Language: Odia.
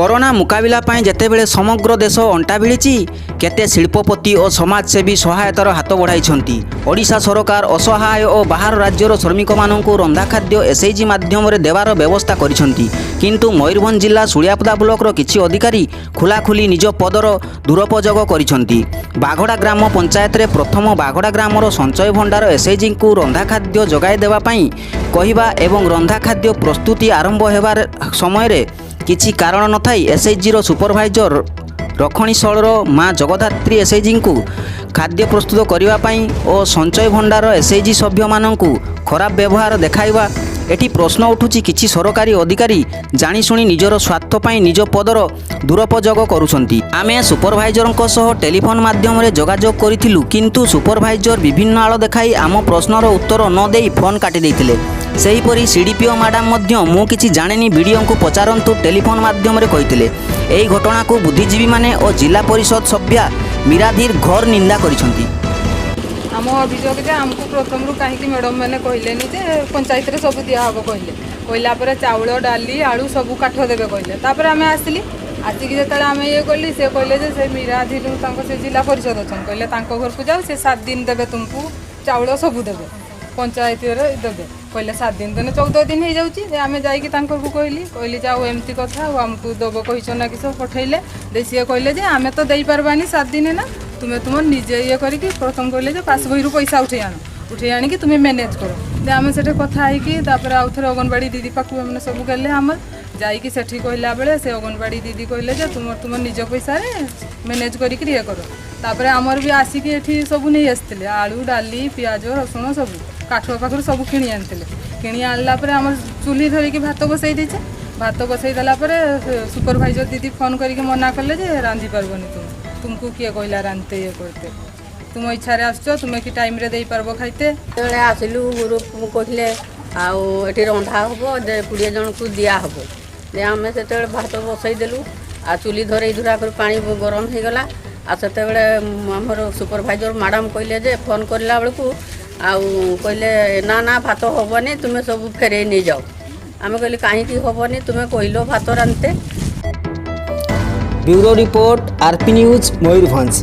କରୋନା ମୁକାବିଲା ପାଇଁ ଯେତେବେଳେ ସମଗ୍ର ଦେଶ ଅଣ୍ଟା ଭିଡ଼ିଛି, କେତେ ଶିଳ୍ପପତି ଓ ସମାଜସେବୀ ସହାୟତାର ହାତ ବଢ଼ାଇଛନ୍ତି। ଓଡ଼ିଶା ସରକାର ଅସହାୟ ଓ ବାହାର ରାଜ୍ୟର ଶ୍ରମିକମାନଙ୍କୁ ରନ୍ଧା ଖାଦ୍ୟ ଏସ୍ଏଚ୍ଜି ମାଧ୍ୟମରେ ଦେବାର ବ୍ୟବସ୍ଥା କରିଛନ୍ତି। କିନ୍ତୁ ମୟୂରଭଞ୍ଜ ଜିଲ୍ଲା ଶୁଳିଆପଦା ବ୍ଲକର କିଛି ଅଧିକାରୀ ଖୋଲାଖୋଲି ନିଜ ପଦର ଦୁରୁପଯୋଗ କରିଛନ୍ତି। ବାଘଡ଼ା ଗ୍ରାମ ପଞ୍ଚାୟତରେ ପ୍ରଥମ ବାଘଡ଼ା ଗ୍ରାମର ସଞ୍ଚୟ ଭଣ୍ଡାର ଏସ୍ଏଚ୍ଜିଙ୍କୁ ରନ୍ଧା ଖାଦ୍ୟ ଯୋଗାଇ ଦେବା ପାଇଁ କହିବା ଏବଂ ରନ୍ଧା ଖାଦ୍ୟ ପ୍ରସ୍ତୁତି ଆରମ୍ଭ ହେବା ସମୟରେ କିଛି କାରଣ ନଥାଇ ଏସ୍ଏଚ୍ଜିର ସୁପରଭାଇଜର ରଖଣିଶଳର ମା ଜଗଧାତ୍ରୀ ଏସ୍ଏଚ୍ଜିଙ୍କୁ ଖାଦ୍ୟ ପ୍ରସ୍ତୁତ କରିବା ପାଇଁ ଓ ସଞ୍ଚୟ ଭଣ୍ଡାର ଏସ୍ଏଚ୍ଜି ସଭ୍ୟମାନଙ୍କୁ ଖରାପ ବ୍ୟବହାର ଦେଖାଇବା। ଏଠି ପ୍ରଶ୍ନ ଉଠୁଛି, କିଛି ସରକାରୀ ଅଧିକାରୀ ଜାଣିଶୁଣି ନିଜର ସ୍ୱାର୍ଥ ପାଇଁ ନିଜ ପଦର ଦୁରୁପଯୋଗ କରୁଛନ୍ତି। ଆମେ ସୁପରଭାଇଜରଙ୍କ ସହ ଟେଲିଫୋନ୍ ମାଧ୍ୟମରେ ଯୋଗାଯୋଗ କରିଥିଲୁ, କିନ୍ତୁ ସୁପରଭାଇଜର ବିଭିନ୍ନ ଆଳ ଦେଖାଇ ଆମ ପ୍ରଶ୍ନର ଉତ୍ତର ନ ଦେଇ ଫୋନ୍ କାଟି ଦେଇଥିଲେ। ସେହିପରି ସିଡିପିଓ ମ୍ୟାଡ଼ାମ ମଧ୍ୟ "ମୁଁ କିଛି ଜାଣେନି, ବିଡ଼ିଓଙ୍କୁ ପଚାରନ୍ତୁ" ଟେଲିଫୋନ୍ ମାଧ୍ୟମରେ କହିଥିଲେ। ଏହି ଘଟଣାକୁ ବୁଦ୍ଧିଜୀବୀମାନେ ଓ ଜିଲ୍ଲା ପରିଷଦ ସଭ୍ୟା ମୀରାଧୀର ଘୋର ନିନ୍ଦା କରିଛନ୍ତି। ଆମ ଅଭିଯୋଗ ଯେ ଆମକୁ ପ୍ରଥମରୁ କାହିଁକି ମ୍ୟାଡ଼ାମ୍ ମାନେ କହିଲେନି ଯେ ପଞ୍ଚାୟତରେ ସବୁ ଦିଆହେବ କହିଲେ। କହିଲା ପରେ ଚାଉଳ, ଡାଲି, ଆଳୁ ସବୁ କାଠ ଦେବେ କହିଲେ। ତାପରେ ଆମେ ଆସିଲି। ଆସିକି ଯେତେବେଳେ ଆମେ ଇଏ କଲି, ସେ କହିଲେ ଯେ ସେ ମୀରାଧୀର, ତାଙ୍କ ସେ ଜିଲ୍ଲା ପରିଷଦ ଅଛନ୍ତି, କହିଲେ ତାଙ୍କ ଘରକୁ ଯାଅ, ସେ 7 ଦିନ ଦେବେ ତୁମକୁ, ଚାଉଳ ସବୁ ଦେବେ, ପଞ୍ଚାୟତରେ ଦେବେ କହିଲେ। 7 ଦିନ ଦିନ 14 ଦିନ ହେଇଯାଉଛି ଯେ ଆମେ ଯାଇକି ତାଙ୍କ ଘରକୁ କହିଲି। କହିଲି ଯେ ଆଉ ଏମିତି କଥା, ଆଉ ଆମକୁ ଦେବ କହିଛ ନା କି ସବୁ ପଠେଇଲେ ଯେ ସିଏ କହିଲେ ଯେ ଆମେ ତ ଦେଇପାରିବାନି 7 ଦିନ ନା, ତୁମେ ତୁମର ନିଜେ ଇଏ କରିକି, ପ୍ରଥମ କହିଲେ ଯେ ପାସବହିରୁ ପଇସା ଉଠେଇ ଆଣ, ଉଠେଇ ଆଣିକି ତୁମେ ମ୍ୟାନେଜ୍ କର। ଯେ ଆମେ ସେଠି କଥା ହେଇକି ତାପରେ ଆଉ ଥରେ ଅଙ୍ଗନବାଡ଼ି ଦିଦି ପାଖକୁ ଆମେ ସବୁ ଗଲେ। ଆମର ଯାଇକି ସେଠି କହିଲା ବେଳେ ସେ ଅଙ୍ଗନବାଡ଼ି ଦିଦି କହିଲେ ଯେ ତୁମର ତୁମ ନିଜ ପଇସାରେ ମ୍ୟାନେଜ୍ କରିକି ଇଏ କର। ତାପରେ ଆମର ବି ଆସିକି ଏଠି ସବୁ ନେଇ ଆସିଥିଲେ, ଆଳୁ, ଡାଲି, ପିଆଜ, ରସୁଣ ସବୁ କାଠୁଆ ପାଖରୁ ସବୁ କିଣି ଆଣିଥିଲେ। କିଣି ଆଣିଲା ପରେ ଆମର ଚୁଲି ଧରିକି ଭାତ ବସେଇ ଦେଇଛେ। ଭାତ ବସେଇ ଦେଲା ପରେ ସୁପରଭାଇଜର ଦିଦି ଫୋନ୍ କରିକି ମନା କଲେ ଯେ ରାନ୍ଧି ପାରିବନି ତୁମେ, ତୁମକୁ କିଏ କହିଲା ରାନ୍ଧତେ, ଇଏ କରତେ, ତୁମ ଇଚ୍ଛାରେ ଆସୁଛ, ତୁମେ କି ଟାଇମ୍ରେ ଦେଇପାରିବ ଖାଇତେ? ଯେତେବେଳେ ଆସିଲୁ, ଗ୍ରୁପ୍ କହିଲେ ଆଉ ଏଠି ରନ୍ଧା ହେବ ଯେ 20 ଜଣକୁ ଦିଆହେବ। ଯେ ଆମେ ସେତେବେଳେ ଭାତ ବସେଇ ଦେଲୁ ଆଉ ଚୁଲି ଧରେଇ ଧୁରା କରି ପାଣି ଗରମ ହେଇଗଲା। ଆଉ ସେତେବେଳେ ଆମର ସୁପରଭାଇଜର ମ୍ୟାଡ଼ାମ୍ କହିଲେ ଯେ ଫୋନ୍ କରିଲା ବେଳକୁ ଆଉ କହିଲେ, ନା ନା, ଭାତ ହେବନି, ତୁମେ ସବୁ ଫେରେଇ ନେଇଯାଅ। ଆମେ କହିଲି, କାହିଁକି ହେବନି? ତୁମେ କହିଲ ଭାତ ରାନ୍ଧତେ। Bureau report, RP news, Mayurbhanj.